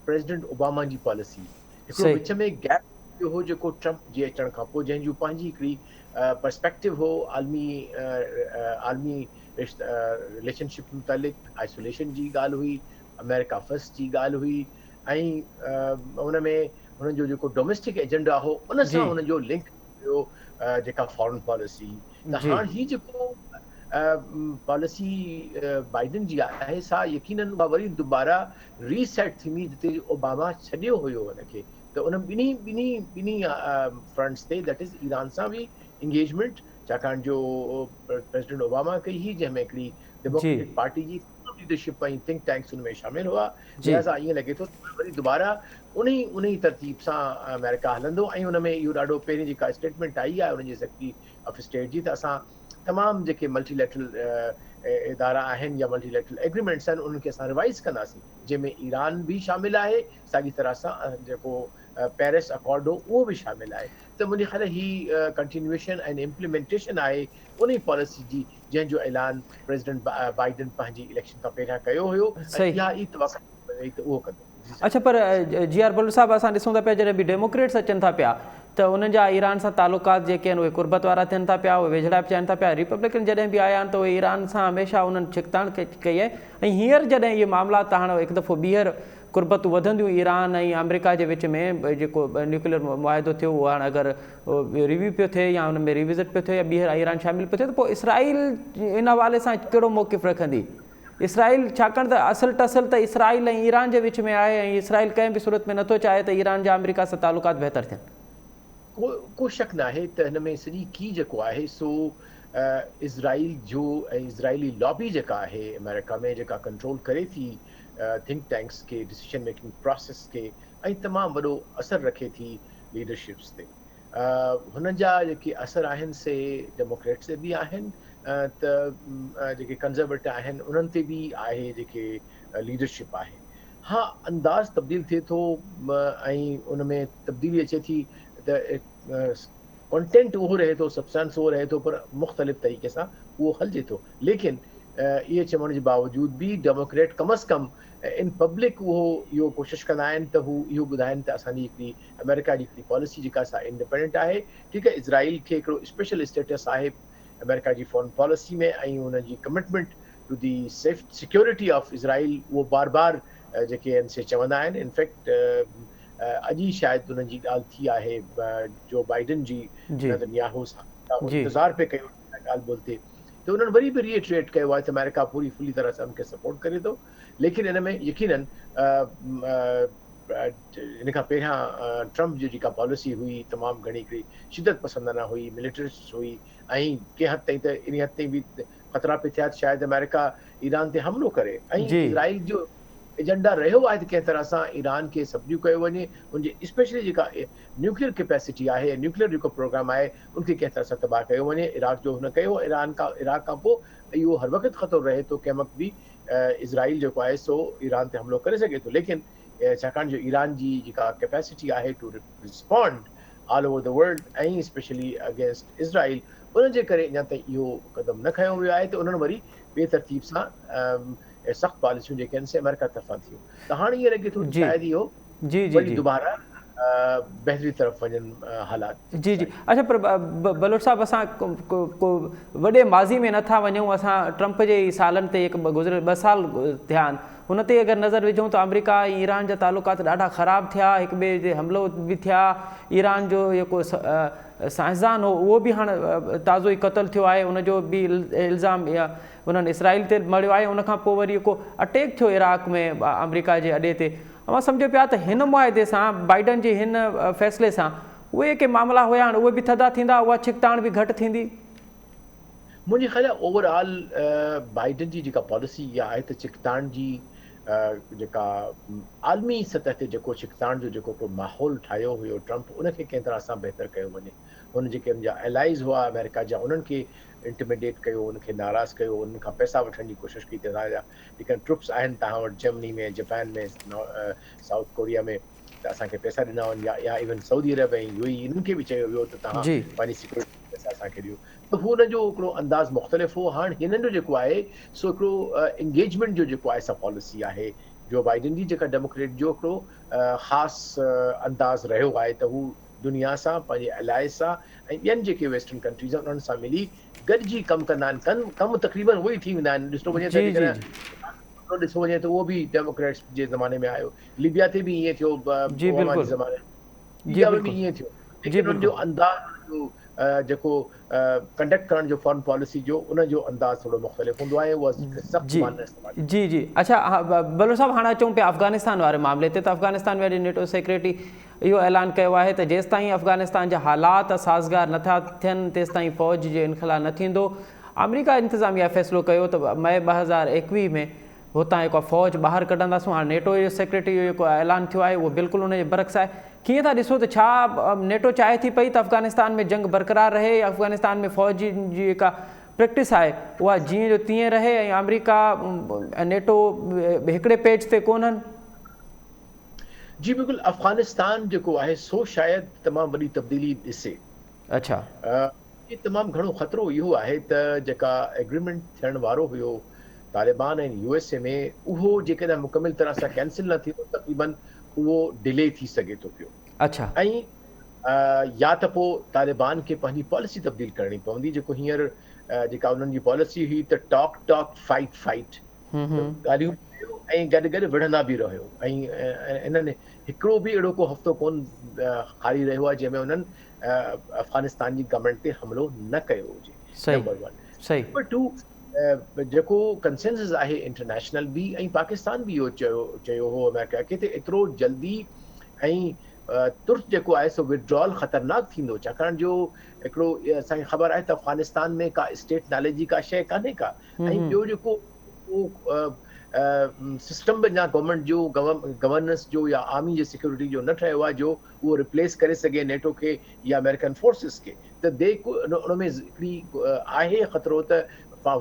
پريزيڊنٽ اوباما جي پاليسي هڪڙو وچ ۾ گيپ پيو هو جيڪو ٽرمپ جي اچڻ کان پوء جنهن جو پنهنجي هڪڙي پرسپيڪٽو هو عالمي عالمي رليشن شپ متعلق آئسوليشن جي ڳالهه هئي آمريڪا فرسٽ جي ڳالهه هئي ۽ ان ۾ هنن جو جيڪو ڊوميسٽڪ ايجنڊا هو ان سان هنن جو لنڪ هيو جيڪا فارن پاليسي ته هاڻ هي جيڪو پاليسي بائيڊن جي آهي سا يقينن اها وري دوباره ري سيٽ ٿيندي جتي اوباما ڇڏيو هيو ان کي ته ان ٻنهي ٻنهي ٻنهي فرنٽس تي that is Iran سان به انگيجمينٽ ڇاڪاڻ جو پريزيڊنٽ اوباما ڪئي هئي جنهن ۾ هڪڙي ڊيموڪريٽڪ پارٽي جي ليڊرشپ ۽ ٿنڪ ٽينڪس ان ۾ شامل هئا لهٰذا ائين لڳي ٿو ته وري دوباره انهي انهي ترتيب سان آمريڪا هلندو ۽ ان ۾ اهو ڏاڍو پهرين جيڪا اسٽيٽمينٽ آئي آهي ان جي سيڪريٽري آف اسٽيٽ جي ته اسان تمام جيڪي ملٽي ليٽرل ادارا آهن يا ملٽي ليٽرل ايگريمينٽس آهن انهن کي اسان ريوائز ڪنداسين جنهن ۾ ايران به شامل آهي ساڳي طرح سان جيڪو پيرس اڪارڊ هو اهو به شامل آهي ته منهنجي خيال هي ڪنٽينيوئيشن ۽ امپليمينٽيشن آهي انهي پاليسي جي جنهن جو اعلان پريزيڊنٽ بائيڊن پنهنجي اليڪشن کان پهريان ڪيو هيو ۽ اها ئي توقع ڪئي وئي ته اهو ڪندو. اڇا پر جي آر بلوچ صاحب اسان ڏسون ٿا پيا جڏهن به ڊيموڪريٽس اچن ٿا پيا ته انهن جا ايران سان تعلقات جيڪي آهن اهي قربت وارا ٿين ٿا پيا اهي ويجهڙائپ چاهين ٿا پيا ريپبلڪن جڏهن به آيا آهن ته اهي ايران سان هميشه انهن ڇڪتاڻ ڪئي آهي ۽ هينئر جڏهن اهي معاملا ته هاڻ هڪ دفعو ٻيهر قربتون وڌنديون ايران ۽ آمريڪا جي وچ ۾ جيڪو نيوڪليئر معاهدو ٿيو اهو هاڻ اگر ريويو پيو ٿئي يا ان ۾ ريوزٽ پيو ٿئي يا ٻيهر ايران شامل پيو ٿئي ته پوء اسرائيل ان حوالي سان ڪهڙو موقف رکندي؟ اسرائيل ڇاڪاڻ ته اصل ٽسل ته اسرائيل ۽ ايران جي وچ ۾ آهي ۽ اسرائيل ڪنهن به صورت ۾ نٿو چاهي ته ايران جا آمريڪا سان تعلقات بهتر ٿين. ڪو شڪ ناهي ته هن ۾ سڄي ڪي جيڪو آهي سو اسرائيل جو ۽ اسرائيلي لابي جيڪا آهي آمريڪا ۾ جيڪا ڪنٽرول ڪري ٿي ٿنڪ ٽينڪس کي ڊسيشن ميڪنگ پراسيس کي ۽ تمام وڏو اثر رکي ٿي ليڊرشپس تي هن جا جيڪي اثر آهن سي ڊيموڪريٽس تي به آهن ته جيڪي ڪنزرويٽو آهن انهن تي به آهي جيڪي ليڊرشپ آهي ها انداز تبديل ٿئي ٿو ۽ ان ۾ تبديلي اچي ٿي ته ڪنٽينٽ اهو رهي ٿو سبسٽانس اهو رهي ٿو پر مختلف طريقي سان اهو هلجي ٿو ليڪن اهي چوڻ جي باوجود به ڊيموڪريٽ ڪم از ڪم ان پبلڪ اهو اهو ڪوشش ڪندا آهن ته هو اهو ٻڌائن ته اسان جي هڪڙي آمريڪا جي هڪڙي پاليسي جيڪا سا انڊيپينڊنٽ آهي ٺيڪ آهي اسرائيل کي هڪڙو اسپيشل اسٽيٽس آهي آمريڪا جي فارن پاليسي ۾ ۽ ان جي commitment to the safe security of Israel اهو بار بار جيڪي آهن سي چوندا آهن انفيڪٽ اڄ ئي شايد انهن جي ڳالهه ٿي آهي جو بائيڊن جي نتنياهو سان انتظار پئي ڪيو ڳالهه ٻولهه تي ته انهن وري به ري اٽريٽ ڪيو آهي ته آمريڪا پوري فلي طرح سان ان کي سپورٽ ڪري ٿو ليڪن ان ۾ يقينن ان کان پهريان ٽرمپ جي جيڪا پاليسي هئي تمام گهڻي هڪڙي شدت پسندانه هئي ملٽرسٽ هئي ۽ ڪنهن حد تائين ته ان حد تائين به خطرا پئي ٿيا ته شايد آمريڪا ايران تي حملو ڪري ۽ اسرائيل جو ايجنڊا رهيو آهي ته ڪنهن طرح سان ايران کي سبڊيو ڪيو وڃي ان جي اسپيشلي جيڪا نيوڪليئر ڪيپيسٽي آهي يا نيوڪليئر جيڪو پروگرام آهي ان کي ڪنهن طرح سان تباهه ڪيو وڃي عراق جو هن ڪيو ايران کان عراق کان پوء اهو هر وقت خطرو رهي ٿو ڪنهن وقت به اسرائيل جيڪو آهي سو ايران تي حملو ڪري سگهي ٿو ليڪن ڇاڪاڻ جو ايران جي جيڪا ڪيپيسٽي آهي to respond all over the world ۽ specially against Israel ان جي ڪري اڃا تائين اهو قدم نه کنيو ويو آهي ته انهن وري ٻئي ترتيب سان سخت پاليسيون جيڪي آهن سي آمريڪا طرفان ٿيون ته هاڻ ائين لڳي ٿو ته شايد اهو وري دوباره بهتري طرف وڃن حالات. جي جي اڇا پر بلوچ صاحب اسان ڪو وڏي ماضي ۾ نٿا وڃون اسان ٽرمپ جي ئي سالن تي هڪ گذريل ٻه سال ٿيا آهن ان تي اگر نظر وجهون ته آمريڪا ۽ ايران جا تعلقات ڏاڍا خراب ٿيا هڪ ٻئي تي حملو به ٿيا ايران جو جيڪو سائنسدان هو اهو به هاڻ تازو ئي قتل ٿيو آهي ان جو به الزام انهن اسرائيل تي مڙهيو آهي ان کان پوء وري هڪ اٽيڪ ٿيو عراق ۾ آمريڪا جي اڏي تي اوهان سمجهو پيا ته هن معاهدي سان بائيڊن جي هن فيصلي سان اهي ڪي معاملا هيا هاڻ اهي به ٿڌا ٿيندا اها ڇڪتاڻ به گهٽ ٿيندي. منهنجي خيال آهي اوور آل بائيڊن جي جيڪا پاليسي اها آهي ته ڇڪتاڻ جي جيڪا عالمي سطح تي جيڪو ڇڪتاڻ جو جيڪو هڪڙو ماحول ٺاهيو هيو ٽرمپ ان کي ڪنهن طرح سان بهتر ڪيو وڃي هن جيڪي ان جا الائيز هئا آمريڪا جا انهن کي انٽيميڊيٽ ڪيو انهن کي ناراض ڪيو انهن کان پئسا وٺڻ جي ڪوشش ڪئي ته توهان جا جيڪي ٽروپس آهن توهان وٽ جرمني ۾ جپان ۾ سائوٿ ڪوريا ۾ ته اسان کي پئسا ڏنا وڃن يا يا ايون سعودي عرب ۽ يو اي انهن کي به چيو ويو ته توهان پنهنجي سيڪيورٽي پئسا اسان کي ڏيو ته هو ان جو هڪڙو انداز مختلف هو هاڻ هنن جو جيڪو آهي سو هڪڙو انگيجمينٽ جو جيڪو آهي سا پاليسي آهي جو بائيڊن جي جيڪا ڊيموڪريٽ جو هڪڙو خاص انداز رهيو آهي ته هو دنيا سان، پنهنجي الائز سان ۽ ٻين جيڪي ويسٽرن ڪنٽريز آهن انهن سان ملي گڏجي ڪم ڪندا آهن. ڪن ڪم تقريبن اهي ئي ٿي ويندا آهن. ڏسڻو وڃي ته جيڪڏهن ڏٺو وڃي ته اهو به ڊيموڪريٽس جي زماني ۾ آيو. ليبيا تي به ائين ٿيو اوباما جي زماني ۾. ليبيا ۾ به ائين ٿيو. ليڪن انهن جو انداز انهن جو جيڪو ڪنڊڪٽ ڪرڻ جو فارن پاليسي جو ان جو انداز ٿورو مختلف هوندو آهي اها سخت زبان نه استعمال ڪندي. جي جي اڇا بلوچ صاحب هاڻ اچون پيا افغانستان واري معاملي تي ته افغانستان ۾ اڄ نيٽو سيڪريٽري اهو اعلان ڪيو آهي ته جيستائين افغانستان جا حالات سازگار نه ٿا ٿين تيستائين فوج جو انخلا نه ٿيندو. آمريڪا انتظاميا فيصلو ڪيو ته مئي 2021 ۾ هتان جيڪو فوج ٻاهر ڪڍنداسون. هاڻ نيٽو جو سيڪريٽري جو جيڪو اعلان ٿيو آهي اهو بلڪل ان جي برعڪس آهي. ڪيئن ٿا ڏسو ته ڇا نيٽو چاهي ٿي پئي ته افغانستان ۾ جنگ برقرار رهي يا افغانستان ۾ فوج جي جيڪا پريڪٽس آهي اها جيئن جو تيئن رهي ۽ آمريڪا ۽ نيٽو هڪڙي پيج تي ڪونهن؟ جي بلڪل افغانستان جيڪو آهي سو شايد تمام وڏي تبديلي ڏسي. اڇا. هي تمام گهڻو خطرو اهو آهي ته جيڪا ايگريمينٽ ٿيڻ وارو هيو طالبان ۽ يو ايس اي ۾ اهو جيڪڏهن مڪمل طرح سان ڪينسل نه ٿيندو تقريبن اهو ڊلي ٿي سگهي ٿو پيو. اڇا. ۽ يا ته پوء طالبان کي پنهنجي پاليسي تبديل ڪرڻي پوندي جيڪو هينئر جيڪا انهن جي پاليسي هئي ته ٽاڪ ٽاڪ فائيٽ فائيٽ ڳالهيون به ڪيو ۽ گڏ گڏ وڙهندا به رهيو ۽ انهن هڪڙو به اهڙو ڪو هفتو ڪون خالي رهيو آهي جنهن ۾ انهن افغانستان جي گورنمينٽ تي حملو نه ڪيو هجي نمبر 1 نمبر 2 جيڪو ڪنسينسس آهي انٽرنيشنل به ۽ پاڪستان به اهو چيو چيو هو آمريڪا کي ته ايترو جلدي ۽ ترت جيڪو آهي سو وڊرال خطرناڪ ٿيندو ڇاڪاڻ جو هڪڙو اسان کي خبر آهي ته افغانستان ۾ ڪا اسٽيٽ نالي جي ڪا شيء ڪانهي ڪا ۽ ٻيو جيڪو سسٽم به اڃا گورنمينٽ جو گورننس جو يا آرمي جي سيڪيورٽي جو نه ٺهيو آهي جو اهو ريپليس ڪري سگهي نيٽو کي يا آمريڪن فورسز کي ته the ان ۾ هڪڙي آهي خطرو ته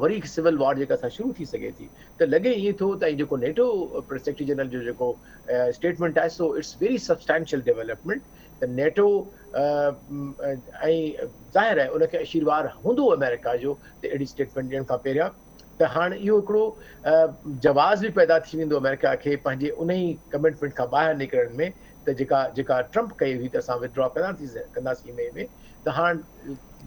وري سول وار جيڪا سا شروع ٿي سگهي ٿي ته لڳي ائين ٿو ته جيڪو نيٽو سيڪريٽري جنرل جو جيڪو اسٽيٽمينٽ آهي so it's very substantial development ته نيٽو ۽ ظاهر آهي ان کي اشيروار هوندو آمريڪا جو ته اهڙي اسٽيٽمينٽ ڏيڻ کان پهريان ته هاڻ اهو هڪڙو جواز به پيدا ٿي ويندو آمريڪا کي پنهنجي ان ئي ڪمٽمينٽ کان ٻاهر نڪرڻ ۾ ته جيڪا جيڪا ٽرمپ ڪئي هئي ته اسان ودڊرا ڪنداسين مئي ۾ ته هاڻ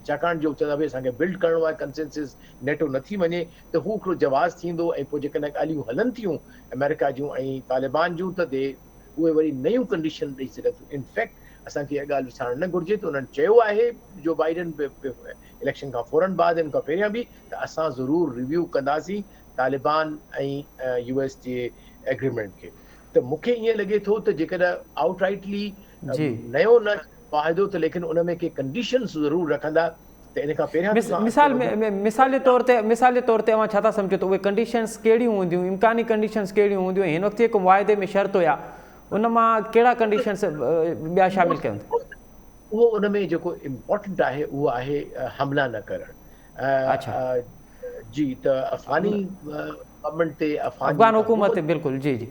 ڇاڪاڻ جو چوندا ڀئي اسان کي بلڊ ڪرڻو آهي ڪنسينسس نيٽو نه ٿي وڃي ته هو هڪڙو جواز ٿيندو ۽ پوء جيڪڏهن ڳالهيون هلن ٿيون آمريڪا جون ۽ طالبان جون ته the اهي وري نيون ڪنڊيشن ڏئي سگهن ٿيون. انفيڪٽ اسان کي اها ڳالهه وسارڻ نه گهرجي ته انهن چيو آهي جو بائيڊن اليڪشن کان فورن بعد ان کان پهريان به ته اسان ضرور ريويو ڪنداسين طالبان ۽ يو ايس جي ايگريمينٽ کي ته مون کي ائين لڳي ٿو ته جيڪڏهن آئوٽ رائٽلي نيو نه معاهدو ته ليڪن ان ۾ ڪي ڪنڊيشنز ضرور رکندا. ته ان کان پهريان تسان مثال مثال جي طور تي مثال جي طور تي اوهان ڇا ٿا سمجهو ته اهي ڪنڊيشنز ڪهڙيون هونديون امڪاني ڪنڊيشنز ڪهڙيون هونديون ۽ هن وقت جيڪو معاهدي ۾ شرط هيا ان مان ڪهڙا ڪنڊيشنز ٻيا شامل ڪيا ويندا؟ اهو ان ۾ جيڪو امپورٽنٽ آهي اهو آهي حملا نه ڪرڻ جي ته افغاني گورنمينٽ تي افغان حڪومت تي بلڪل جي جي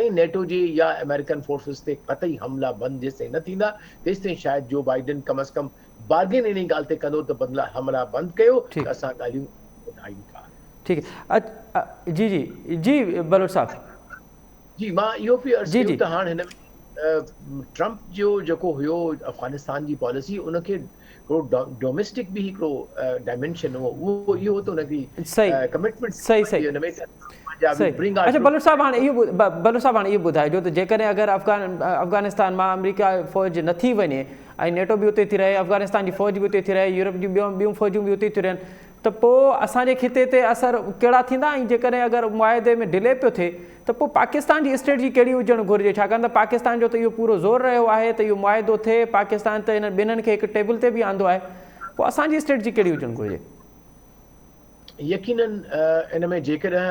۽ نيٽو جي يا آمريڪن فورسز تي قطعي حملا بند جيستائين نه ٿيندا تيستائين شايد جو بائيڊن ڪم از ڪم بارگين انهي ڳالهه تي ڪندو ته بدلا حملا بند ڪيو ته اسان ڳالهيون وڌايون ٿا. ٺيڪ جي جي جي بلوچ صاحب. جي مان اهو پئي عرض ڪيو ته هاڻ هن ۾ ٽرمپ جو جيڪو هيو افغانستان جي پاليسي ان کي هڪڙو ڊوميسٽڪ به هڪڙو ڊائمينشن هو اهو اهو ته ان کي ڪمٽمينٽ صحيح صحيح ان ۾ صحيح اچھا بلوچ صاحب هاڻي اهو بلوچ صاحب هاڻي اهو ٻڌائجو ته جيڪڏهن اگر افغان افغانستان مان آمريڪا فوج نٿي وڃي ۽ نيٽو به اتي ٿي رهي افغانستان جي فوج به اتي ٿي رهي يورپ جون ٻيون ٻيون فوجون به اتي ٿيون رهن ته پوء اسان جي خطي تي اثر ڪهڙا ٿيندا ۽ جيڪڏهن اگر معاهدي ۾ ڊلي پيو ٿئي ته پوء پاڪستان جي اسٽريٽجي ڪهڙي هجڻ گهرجي ڇاڪاڻ ته پاڪستان جو ته اهو پورو زور رهيو آهي ته اهو معاهدو ٿئي پاڪستان ته انهن ٻنهن کي هڪ ٽيبل تي به آندو آهي پوء اسان جي اسٽريٽجي ڪهڙي هجڻ گهرجي؟ يقينن ان ۾ جيڪڏهن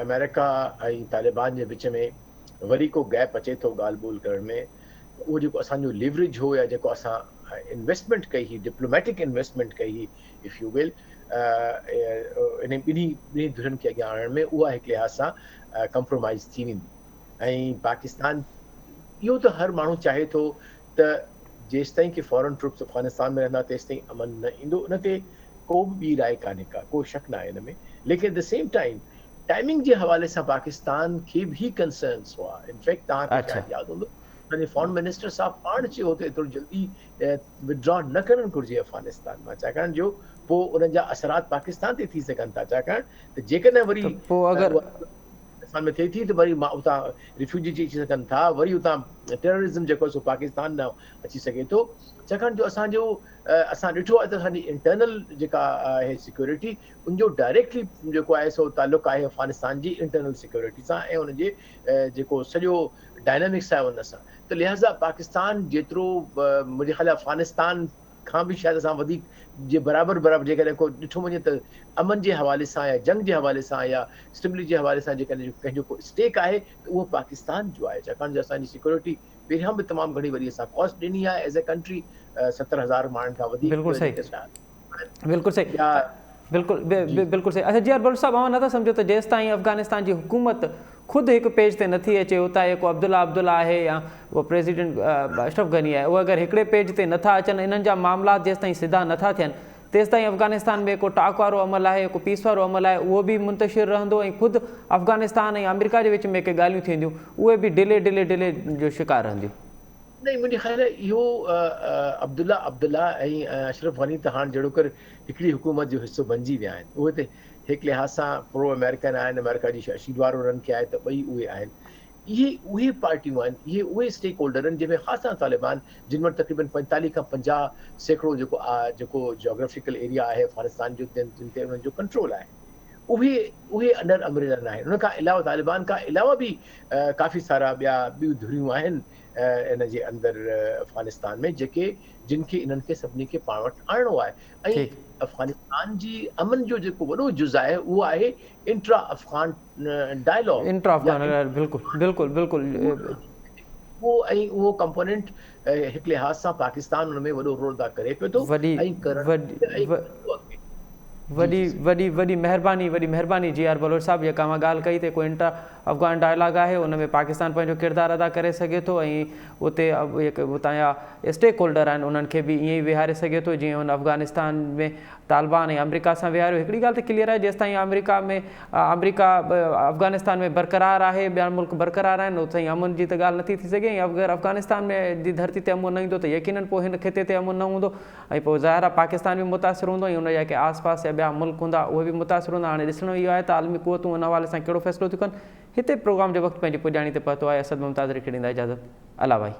آمريڪا ۽ طالبان جي وچ ۾ وري ڪو گيپ اچي ٿو ڳالهه ٻولهه ڪرڻ ۾ ته اهو جيڪو اسان جو ليوريج هو يا جيڪو اسان انويسٽمينٽ ڪئي هئي ڊپلوميٽڪ انويسٽمينٽ ڪئي هئي If you will انهن ٻنهي ٻنهي ڌرين کي اڳيان آڻڻ ۾ اها هڪ لحاظ سان ڪمپرومائز ٿي ويندي ۽ پاڪستان اهو ته هر ماڻهو چاهي ٿو ته جيستائين ڪي فارن ٽروپس افغانستان ۾ رهندا تيستائين امن نه ايندو ان تي ڪو به ٻي راء ڪانهي ڪا ڪو شڪ ناهي ان ۾ ليڪن at the same time timing جي حوالي سان پاڪستان کي به ڪنسرنس هئا انفيڪٽ توهان کي شايد ياد هوندو اسان جي فارن منسٽر صاحب پاڻ چيو هو ته ايترو جلدي ودڊرا نه ڪرڻ گهرجي افغانستان مان ڇاڪاڻ جو پوء انهن جا اثرات پاڪستان تي ٿي سگهن ٿا ڇاڪاڻ ته جيڪڏهن وري پوء اگر افغانستان ۾ ٿئي ٿي ته وري اتان ريفيوجي اچي سگهن ٿا وري اتان ٽيررزم جيڪو سو پاڪستان ڏانهن اچي سگهي ٿو ڇاڪاڻ جو اسان جو اسان ڏٺو آهي ته اسان جي انٽرنل جيڪا آهي سيڪيورٽي ان جو ڊائريڪٽلي جيڪو آهي سو تعلق آهي افغانستان جي انٽرنل سيڪيورٽي سان ۽ ان جي جيڪو سڄو ڊائنامڪس آهي ان سان ته لهذا پاڪستان جيترو منهنجي خيال افغانستان کان به شايد اسان وڌيڪ جي برابر برابر جيڪڏهن ڪو ڏٺو وڃي ته امن جي حوالي سان يا جنگ جي حوالي سان يا اسٽيبلٽي جي حوالي سان جيڪڏهن ڪنهن جو ڪو اسٽيڪ آهي ته اهو پاڪستان جو آهي ڇاڪاڻ جو اسان جي سيڪيورٽي پهريان به تمام گهڻي وڏي اسان ڪاسٽ ڏني آهي ايز اي ڪنٽري 70,000 ماڻهن کان وڌيڪ بلڪل صحيح بلڪل صحيح بلڪل بلڪل صحيح اچھا جي آر بلوچ صاحب اوهان نٿا سمجهو ته جيستائين افغانستان جي حڪومت خود هڪ پيج تي نٿي اچي اتان جيڪو عبدالله عبدالله آهي يا اهو پريزيڊنٽ اشرف غني آهي اهي اگر هڪڙي پيج تي نٿا اچن انهن جا معاملات جيستائين سڌا نٿا ٿين تيستائين افغانستان ۾ ڪو ٽاڪ وارو عمل آهي ڪو پيس وارو عمل آهي اهو به منتشر رهندو ۽ خود افغانستان ۽ آمريڪا جي وچ ۾ ڪي ڳالهيون ٿينديون اهي به ڊلي ڊلي ڊلي جو شڪار رهنديون. نه منهنجي خيال اهو عبدالله عبدالله ۽ اشرف غني ته هاڻ جهڙوڪر هڪڙي حڪومت جو حصو بنجي ويا آهن. اهي ته هڪ لحاظ سان پرو آمريڪن آهن، آمريڪا جي آشيروار انهن کي آهي ته ٻئي اهي آهن. اهي اهي پارٽيون آهن، اهي اهي اسٽيڪ هولڊر آهن جنهن ۾ خاص طرح طالبان جن وٽ تقريبن 45 کان 50% جيڪو جيڪو جاگرافيڪل ايريا آهي افغانستان جو جن تي انهن جو ڪنٽرول آهي. اهي اهي انڊر امريلا ناهن. ان کان علاوه طالبان کان علاوه به ڪافي سارا ٻيا ٻيون ڌريون آهن ان جي اندر افغانستان ۾ جيڪي جن کي انهن کي سڀني کي پاڻ وٽ آڻڻو آهي ۽ افغانستان جي امن جو جيڪو وڏو جز آهي اهو آهي intra Afghan dialogue intra Afghan بلڪل بلڪل بلڪل اهو ۽ اهو ڪمپونينٽ هڪ لحاظ سان پاڪستان ان ۾ وڏو رول ادا ڪري پيو ٿو وڏي ۽ ڪرڻ وڏي وڏي وڏي مهرباني وڏي مهرباني جي آر بلوچ صاحب جيڪا اوهان ڳالهه ڪئي ته ڪو انٽرا افغان ڊائلاگ آهي ان ۾ پاڪستان پنهنجو ڪردار ادا ڪري سگهي ٿو ۽ اتي اتان جا اسٽيڪ هولڊر آهن انهن کي به ائين ئي ويهاري سگهي ٿو جيئن هن افغانستان ۾ طالبان ۽ آمريڪا سان ويهاريو هڪڙي ڳالهه ته ڪليئر آهي جيستائين آمريڪا ۾ آمريڪا افغانستان ۾ برقرار آهي ٻيا ملڪ برقرار آهن اتائين امن جي ته ڳالهه نٿي ٿي سگهي ۽ اگر افغانستان ۾ جي ڌرتي تي امن نه ايندو ته يقينن پوء هن خطي تي امن نه هوندو ۽ پوء ظاهر آهي پاڪستان به متاثر هوندو ۽ ان جا جيڪي آس پاس جا ٻيا ملڪ هوندا اهي به متاثر هوندا هاڻي ڏسڻو اهو آهي ته عالمي قوتون ان حوالي سان ڪهڙو فيصلو ٿيون ڪن هتي پروگرام جو وقت پنهنجي پڄاڻي تي پهتو آهي اسد ممتاز رکي ڏيندا اجازت الله ڀائي.